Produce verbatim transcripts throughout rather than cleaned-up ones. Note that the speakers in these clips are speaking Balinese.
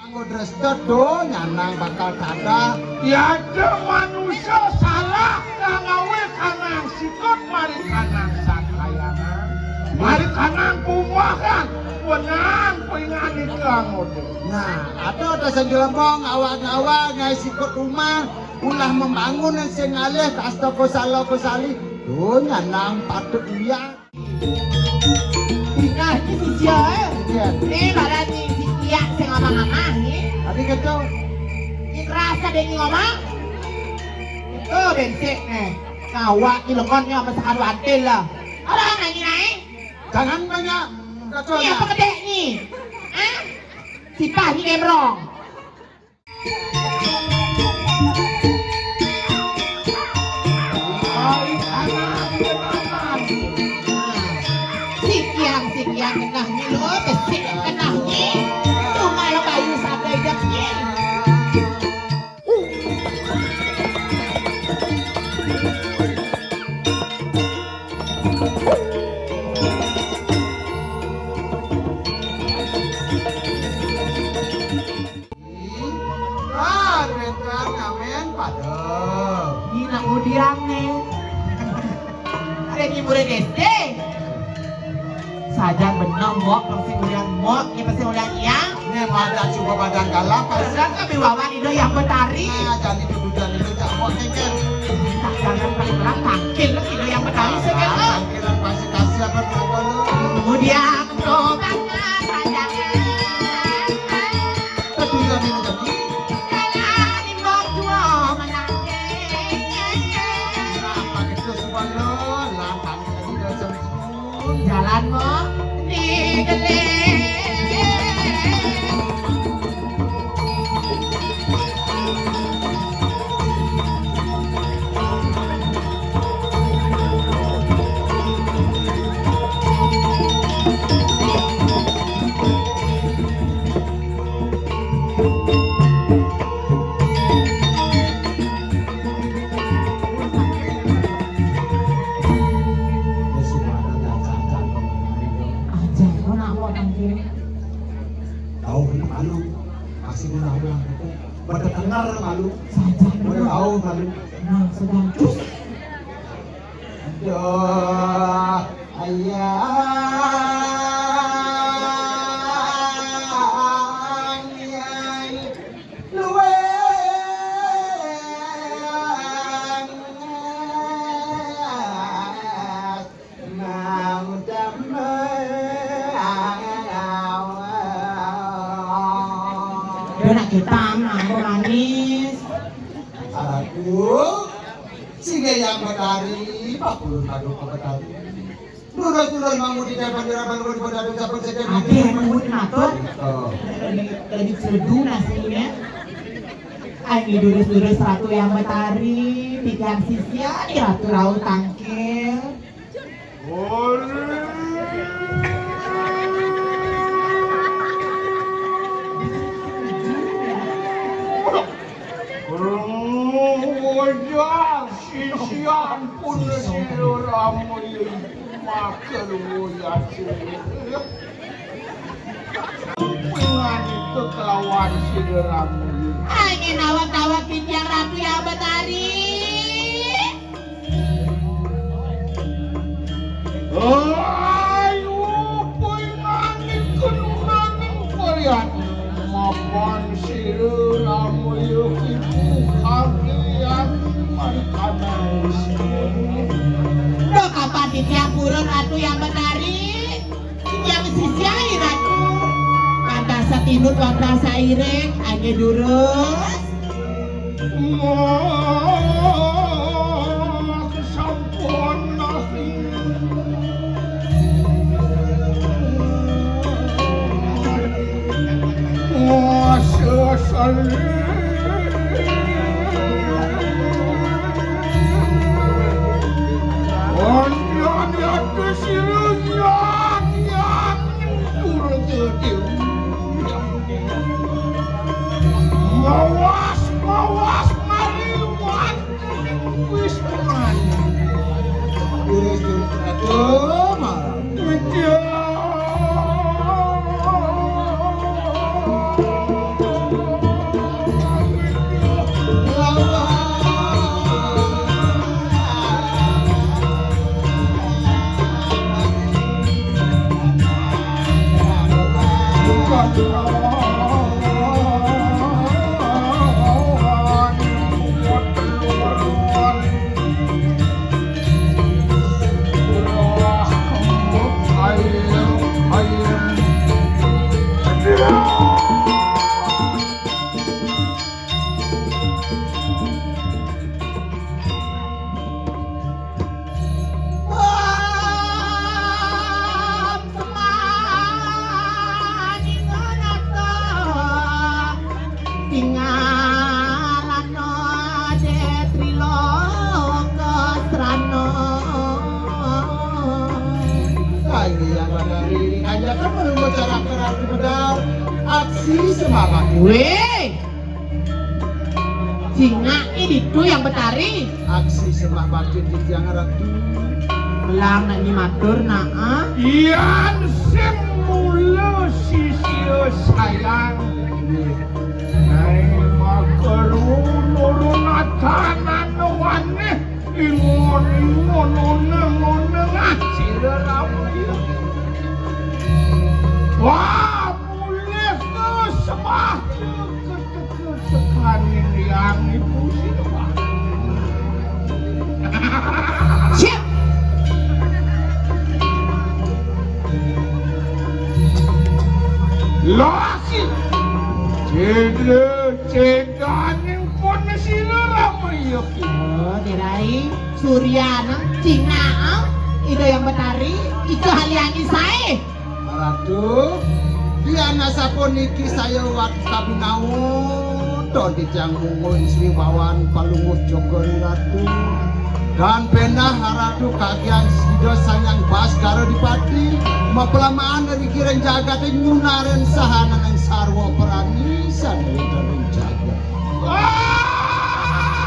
Anggo dresta to nyanang bakal tada. Yada manusa salah ngawé kanang sikut mari kanang sangkayangan. Mari kanang kumahan wenang pingani ka anggo. Nah, ada ada sing jelema ngawang-ngawang ngaé sikut rumah, ulah membangun sing ngalih ka astaka sala ka sali. To nyanang patut liat. Tingkah ni si sia, eh. Iya. Ni badan ni si Iak sing ngomong-ngomong ni. Tapi gitu. Ni kerasa dia ni ngomong. Itu bensik ni. Ngawak ni lekon ni apa sekadu antil lah. Orang lagi naik. Jangan banyak. Ni apa kedek ni? Hah? Sipah ni gemrong. Sikian, sikian kenah ni lo, besik kenah ni. Tunggal bayu sampai dek ni. Ah, duit kan ngamen pada. Ni nak udiang ni. Ada ni murid S D. Saja benar mok pasti udiang mok ni pasti udiang iya. Ni pada cuba badan galak pasti. Pada kami wawan ido yang betari. Nah, jadi kebutuhan itu tak mok ni kan. Tak jangan paling berat tangkil lagi ido yang betari sekarang. Tangkilan pasti kasih apa berapa lu. Kemudian Ketujuan ini jadi. Nah, pakai terus kembali lo. Langkah ini dari sempun. Jalan mo di geling. Aja lo nak mau tangkil. Tahu malu, masih ulah-ulah gitu. Pada kenal malu. Saja. Pada tahu malu. Nah, sedang cus. Aduh, ayang, ayang, luwé, ayang, mau damai. Dia nak kita, nak manis. Aku. Sing Hyang Betari, pakulun paduka Betari. Durus-durus mangudi dapan dirapan ulun pada desa pun saja. Ade yang mangudi matur. Oh. Lebih, lebih serdu nasinya. Ai durus-durus Ratu Hyang Betari, tigang sisia, di Ratu Rauh Tangkil. Wajah sisi ampun sira rama ya iku maka luwih yakin. Pengani kelawan sira rama ya. Angin awak-awak titiang Ratu Hyang Betari. Ayu, poinane kenunaning parian mapan sira ramaya ibu kalian marikanan. Duh, kapan titiang purun Ratu Hyang Betari? Yang sisi airan. Pantas satinut wantah sairing, angin durus. Wah, kesampun nasi. Wah, sesali. Ondian yatu sirunyang. Mawas, mawas, mari, wan, wis, wan. Durus, durus, aduh, malam. Wis, ya. Tingalano de triloka srana. Ayo, yang Batari, aja kan menunggu cara kerap bedal aksi semalam. Weh, cingak ini tuh yang Batari. Aksi sembah bakti titiang Ratu. Belang nak nyi matur nak, ah? Yan sing mula sisia sayang. Nggih. Nai makalu nurun atanan waneh. Ingon-ingon oneng-oneng asira rawaya. Wah, mulih ke sembah. Tekaning Hyang Ibu Sirwah. Siap. Lasi. Cedra, cedaning pun sila rama iya ki. Oh, Derai, Surya nang Cina, ah. Ida yang Betari, Ika Haliani sae. Ratu, diana sapuniki saya wak kabinawa, to titiang mungguh ing swibawan palungguh Cokor I Ratu. Kan penah Ratu kagian Ida Sang Hyang Baskara Dipati, mapelamaan ring kiring jagate nyunarin sahanana sarwa prani sane wenten ring jagat.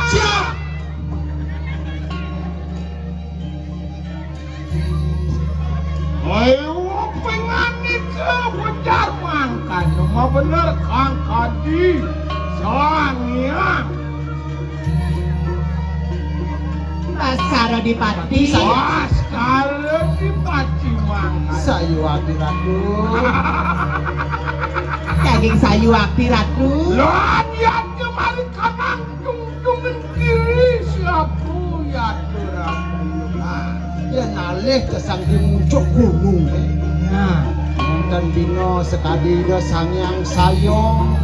Siap! Ayo, penganika ujar mangkana mabener Kang Kadi Sang Hyang Baskara Dipati. Baskara Dipati mangkana. Sayuwakti Ratu. Daging sayuwakti Ratu. Lan yadnya mari kanang Tungtungen diri siapu yatur apa? Nah, yen alih cesang di muncuk gunung, eh. Nah, wonten dina sekadi Ida Sang Hyang Sayong.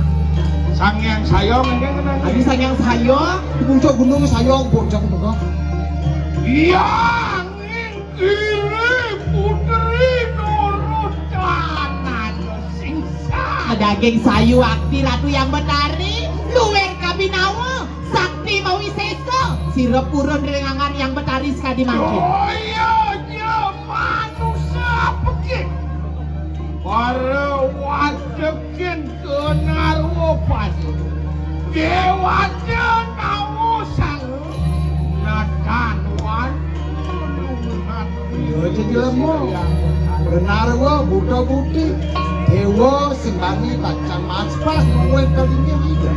Sang Hyang Sayong, nggih, nggih, nggih. Adi Sang Hyang Sayong, di puncak gunung Sayong, puncak gunung. Iya, nggih. Iri putri nurut kanana singsa. Daging sayuwakti Ratu Hyang Betari, luwir kabinawa, sakti mawisesa, sira purun ring angan Hyang Betari sakadi mangkin. Daya ja manusa pekik. Para wadekin Genarwa pati. Dewata nawa sang natan wan. Yo, jadi lemo. Genarwa buta buti. Dewa sing bani bacang maspas mungguing kalinya juga.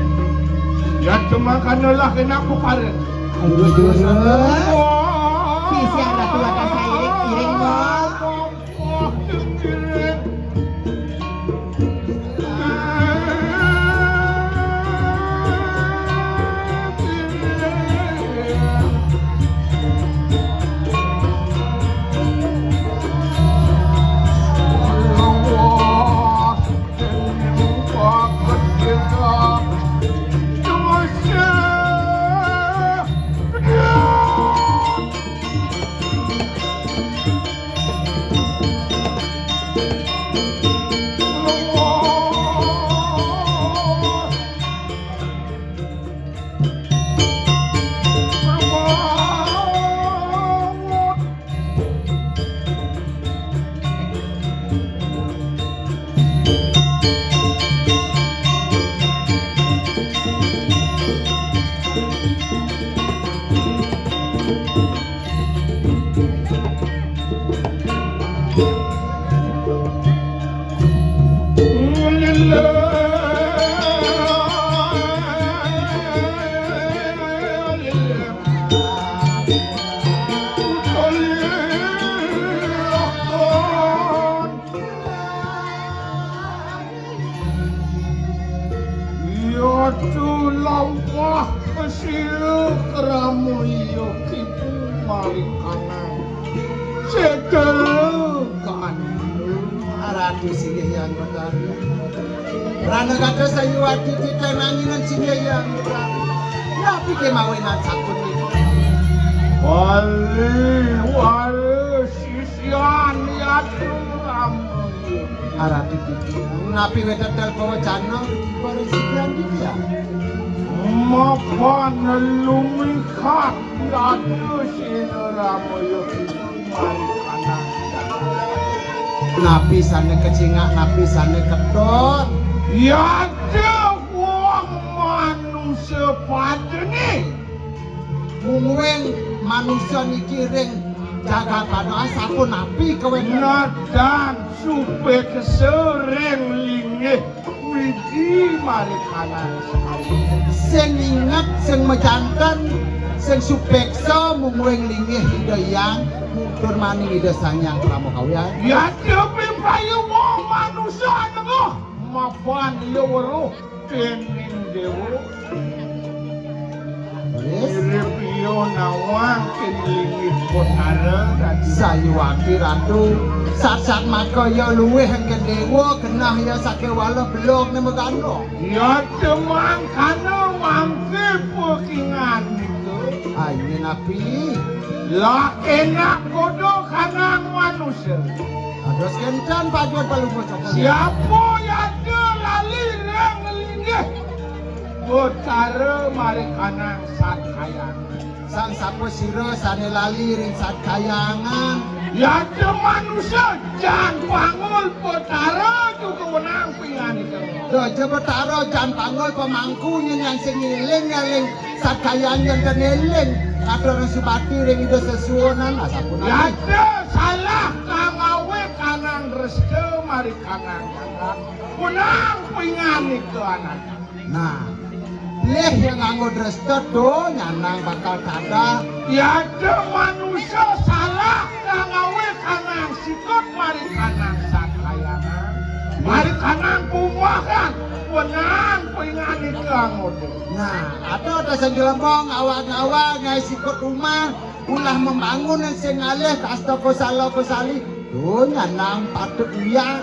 Ya, cuma kanalah kena aku paren. Aduh, aduh, aduh. Wah. Sisi arah tua kasai iring, Bos. Aduh lampah, sira krama iya kipu marikanan. Sedera kandung. Ratu singgih Hyang Betari. Rana kata sayuwati titenanginan singgih Hyang Betari. Napi kemawinan sapunika? Wali, wali, sisian yatu ramaya. Ratu titiang, napi wénten pawecana para sisian titiang? Mapan lumikat yatu sira ramaya. Napi sané kacingak, napi sané ketut? Yata wong manusa padané. Mungguing manusa niki ring jagat pada sapunapi kawéntenan? Nadan supeksa ring linggih widi marikanan. Sing inget, sing majanten, sing supeksa mungguing linggih Ida Hyang, tur maning Ida Sang Hyang Parama Kawian. Yata pipayu wong manusa anengguh mapan iya weruh déning déwa. Leres. Mirip iya nawang ing linggih Betara, Ratu. Sayuwati Ratu, sat-sat maka ya luwih engké déwa, genah ya sakéwala belogné magandong. Ya demangkana mangké pekingan itu. Ayo napi? Lah enak kodo kanang manusia. Ados kénten pajur palungguh cokor. Siapa yada lali ring linggih Betara marikanang Sat Kayangan? Sang sapa sira sané lali ring Sat Kayangan? Yada manusia jan pangul Betara juga wenang pinganika. Raja Betara jan pangul pamangku nyén yang sing ngiling-ngiling Sat Kayangan ten éling. Katur subati ring Ida sesuunan. Nah, sapunapi? Yada salah kang awit kanang dresta marikanang. Wenang pinganika anak. Nah, lih yang nganggo dresta to nyanang bakal tada. Yada manusia salah kang awit kanang sikut marikanang Sat Kayangan. Marikanang pumbahan wenang pinganika anggota. Nah, ada ada sing gelembong awak-awak ngai sikut rumah ulah membangun sing ngalih kasta kosala kosali. Duh, nyanang patut iya.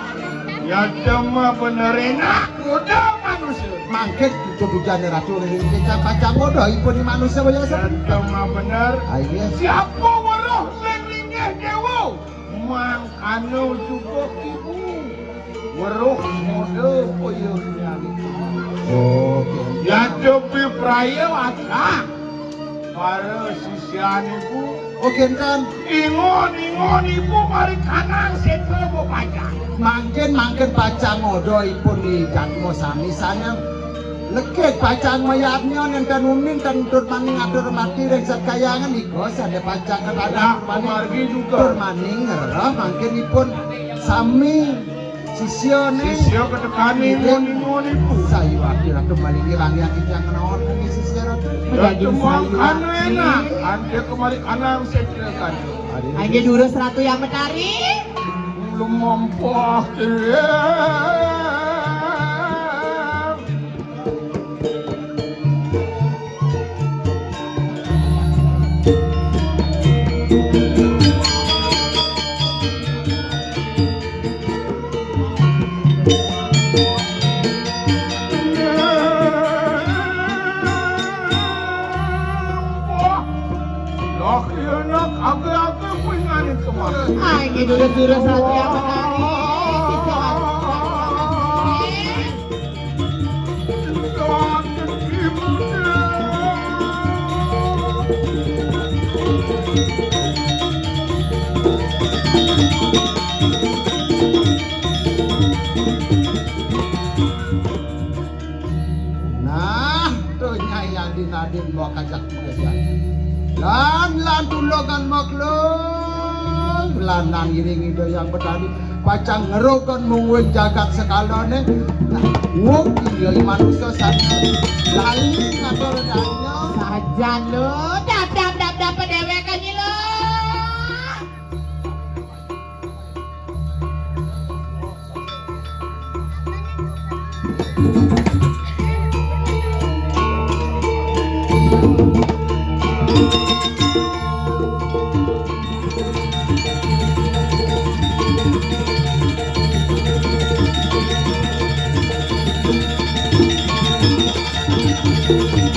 Ya cuma bener enak, udah manusia. Mangkit itu bujana ratu ring kita pacang udah ipun manusia biasa. Ya cuma bener. Ayo. Siapa weruh sing linggih dewa? Mangkana juga ibu. Weruh model koyoknya. Oke. Ya cobi praya aja. Para sisian ibu. Oke, enten. Ingon-ingon ibu mari kanang setra bo pajang. Mangkin-mangkin pacang odo ipun di jatmo sami sanyang. Lekik pacang mayatnya nenten uning ten tur maning atur mati ring Sat Kayangan iko sane pacang ketadak. Nah, maning margi juga. Tur maning ngerereh mangkin ipun sami sisya ne. Sisya ketekani ngon-ngon ibu. Sayuwati ratu malingi rangyang titiang kenaon niki sisya ratu. Menjadi sayuwati. Enak. Ante kemari kanang setra kan. Hanya durus ratu yang menari. Belum mampu. Loh, iya nak, agak-agak kuwi ngani kemana? Ah, ini dulu suruh satu yang menari. Nah, to nyai yang dinadin mau kajak kejak. Lan lan tulungan maklum, lan nang iring Ida Yang Betari pacang ngerokan mungguing jagat sekalane. Nah, wong iya manusia satu lali ngatur danya. Sajan lo, dap dap dap dap dewek aja lo.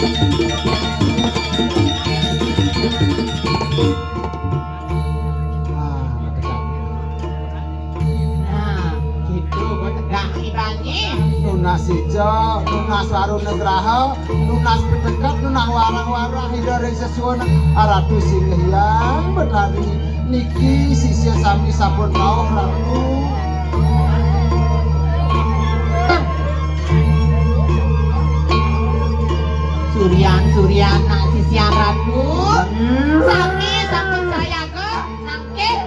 Nah, gitu, gua tegak ibanye. Nunas ijo, nunas waru nugraha, nunas pedeket, nunas warah-warah, ida ring sesuwun Ratu Singhyang Betari. Niki sisya sami sampun rauh, Ratu. Suryan, Suryan, nak sisyan Ratu. Sami sampun sayaga, nangkil.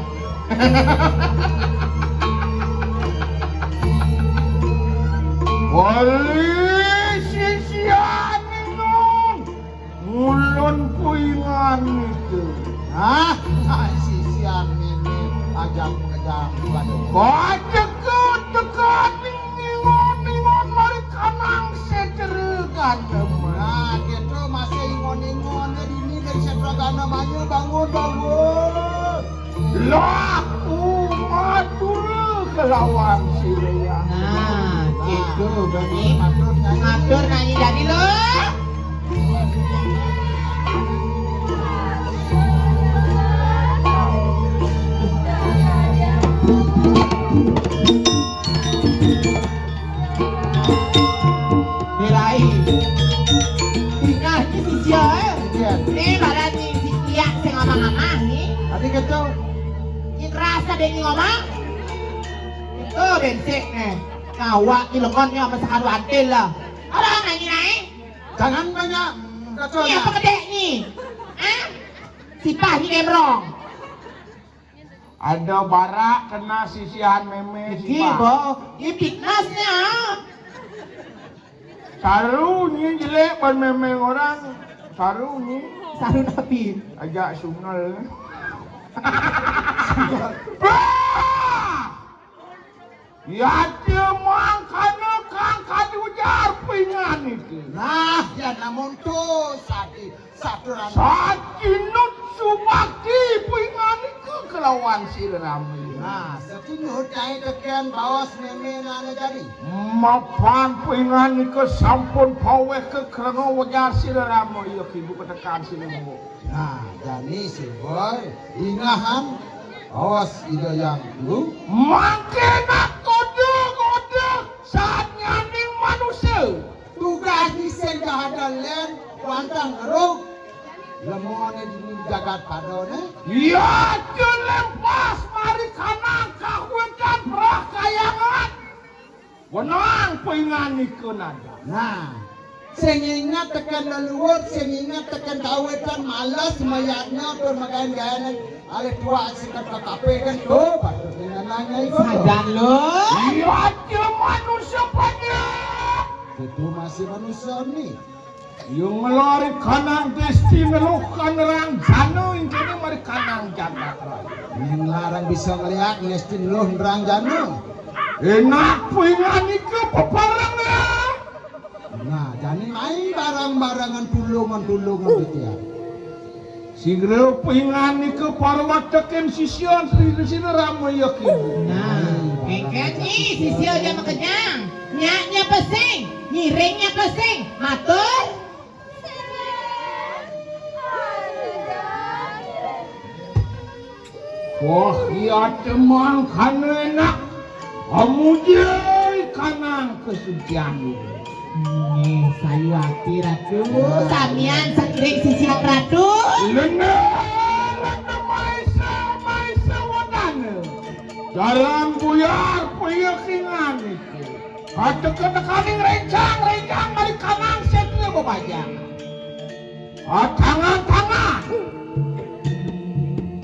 Wali sisyan Nong. Ngulun puingan itu. Hah? Sisyan nini ajam kejam pada. Kocekut tekaning ningon-ningon mari kanang setra gandem. Nah, gitu masih ingon-ingon ya dini dari setra gandem aja bangun, bangun. Lah, umat dulu kelawan sira. Nah, gitu, Bani. Matur nyanyi. Matur nyanyi jadi lo. Dirai. Tingah ni sisya, eh. Iya. Ni badan ni si Kiak sing amah-amah ni. Tadi ketu. Ni kerasa dia ni ngomong. Itu bensik ni. Ngawak ni lengon ni apa sekadu antil lah. Orang nyanyi naik. Jangan banyak ketu. Ni apa kedek ni? Hah? Sipah ni demrong. Ada barak kena sisihan meme. Iki, sipah. Bo. Ini fitnessnya. Saru nyi jelek ban meme orang. Saru nyi. Saru napi? Ajak sungal. Bah! Yate mangkana kang kadi ujar pingan iki. Nah, ya namun tu sadi saturan. Satinut subakti pingan iki kelawan sira rame. Nah, satinut kae teken baos meme nana jadi. Mapan pingan iki sampun paweh ke krana ujar sira rame ya kibu ketekan sira mbo. Nah, jani sing boy, ingahan, awas Ida Yang Luhu. Mangke nak kodha-kodha saat nyaning manusa. Tugas ni sing kahadang len, wantang ngeruk. Lemone di jagat padone. Ya, jelempas mari kanang kawetan prakayangan. Wenang pingan nika nada. Nah, sing inget teken leluhur, sing inget teken kawitan males mayadnya tur magaen-gaenen alih tuak sikat kakape kan tuh, patut ngenang nyai kok. Sajan lo. Iya aja manusia banyak. Itu masih manusia nih. Yung ngelari kanang desti ngeluh kanerang jana, ingkene mari kanang jana. Yang larang bisa ngeliat, desti ngeluh nerang jana. Enak pingan nika pepareng ya. Nah, jani mai barang-barangan tulungan-tulungan gitu ya. Sigra pingan nika para watekin sisya sira rama ya ki. Nah, engken ni sisya aja makejang. Nyak nya pesing, ngiring nya pesing. Matur. Wah, iya temang kana enak. Amuji kanang kesucian ini. Nggih, sayu ati, Ratu. Samian sakrik sisiat, Ratu. Leneh, leneh, maisa, maisa wadana. Jarang buyar peyekingan iki. Kateka-tekaning rencang, rencang mari kanang setra bebajang. Ah, tangan, tangan.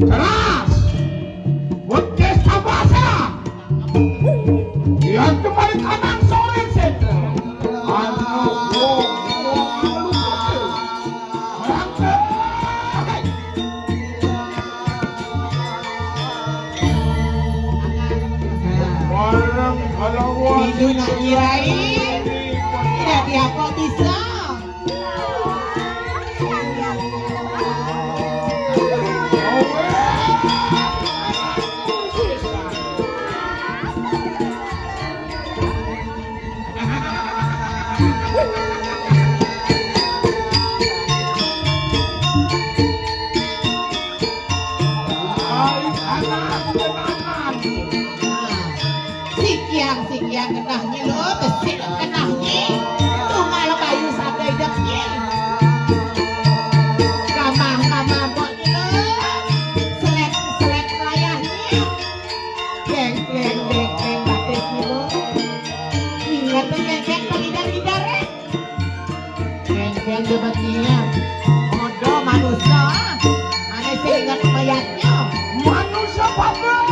Keras. Wedis tabasan. Yan kembali kanang sore setra. Aduh, oh, oh, oh, oh. Bareng kalawan. Pitu nak ngirai. Dadi apa bisa? Yang dia berniat. Ada manusia. Mana saya ingat mayatnya? Manusia apa?